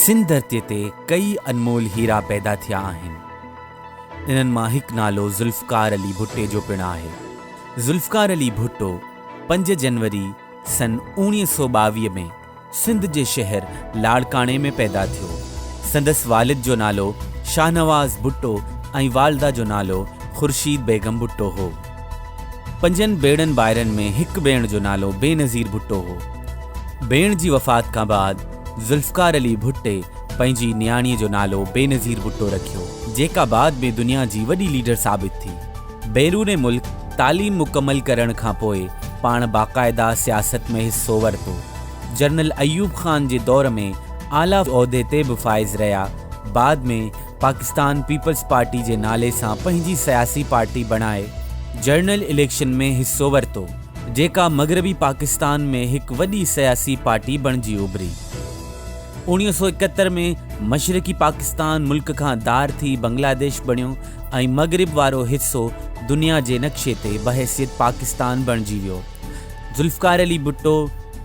سنڌ ڌرتيء تي ڪيئي انمول هيرا پيدا ٿيا آهن. انهن مان هڪ نالو ذوالفقار علي ڀٽي جو پڻ آهي. ذوالفقار علي ڀٽو پنج جنوري سن 1922 ۾ سنڌ جي شهر لاڙڪاڻي ۾ پيدا ٿيو. سندس والد جو نالو شاهنواز ڀٽو ۽ والده جو نالو خورشيد بيگم ڀٽو هو. پنجن ڀيڻن ڀائرن ۾ هڪ ڀيڻ جو نالو بينظير ڀٽو هو. ڀيڻ جي وفات کان بعد ذوالفقار علي ڀٽي پنهنجي نياڻيء جو نالو بينظير ڀٽو رکيو، جيڪا بعد ۾ دنيا جي وڏي ليڊر ثابت ٿي. بيرون ملڪ تعليم مڪمل ڪرڻ کان پوء پاڻ باقاعده سياست ۾ حصو ورتو. جنرل ايوب خان جي دور ۾ اعليٰ عهدي تي به فائز رهيا. بعد ۾ پاڪستان پيپلز پارٽي جي نالي سان پنهنجي سياسي پارٽي بڻائي جنرل اليڪشن ۾ حصو ورتو، جيڪا مغربي پاڪستان ۾ هڪ وڏي سياسي پارٽي بڻجي اڀري. 1971 ۾ مشرقي پاڪستان ملڪ کان ڌار ٿي بنگلاديش بڻيو ۽ مغرب وارو حصو دنيا جي نقشي تي بحيثيت پاڪستان بڻجي ويو. ذوالفقار علي ڀٽو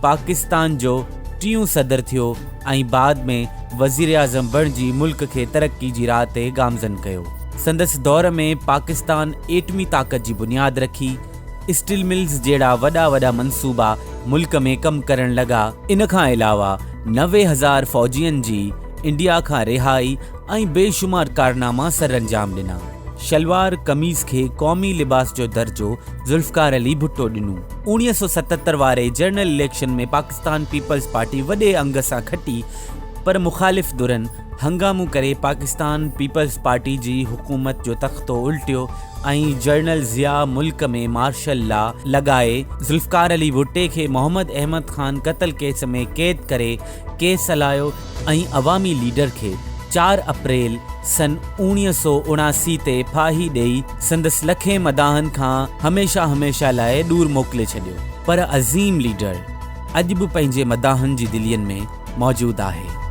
پاڪستان جو ٽيون صدر ٿيو ۽ بعد ۾ وزيراعظم بڻجي ملڪ کي ترقي جي راهه تي گامزن ڪيو. سندس دور ۾ پاڪستان ايٽمي طاقت جي بنياد رکي، اسٽيل ملز جهڙا وڏا وڏا منصوبا ملڪ ۾ ڪم ڪرڻ لڳا. ان کان علاوه 90,000 فوجين جي انڊيا کان رهائي ۽ بيشمار ڪارناما سرانجام ڏنا. شلوار قميص کي قومي لباس جو درجو ذوالفقار علي ڀٽو ڏنو. 1977 واري general election ۾ Pakistan peoples party وڏي انگ سان کٽي پر مخالف ڌرن هنگامو ڪري پاڪستان پيپلز پارٽي جي حڪومت جو تختو الٽيو ۽ جنرل ضياء ملڪ ۾ مارشل لا لڳائي ذوالفقار علي ڀٽي کي محمد احمد خان قتل ڪيس ۾ قيد ڪري ڪيس هلايو ۽ عوامي ليڊر کي چار اپريل سن 1979 تي ڦاهي ڏئي سندس لکين مداحن کان هميشه هميشه لاء ڏور موڪلي ڇڏيو پر عظيم ليڊر اڄ به پنهنجي مداحن جي دلين ۾ موجود آهي.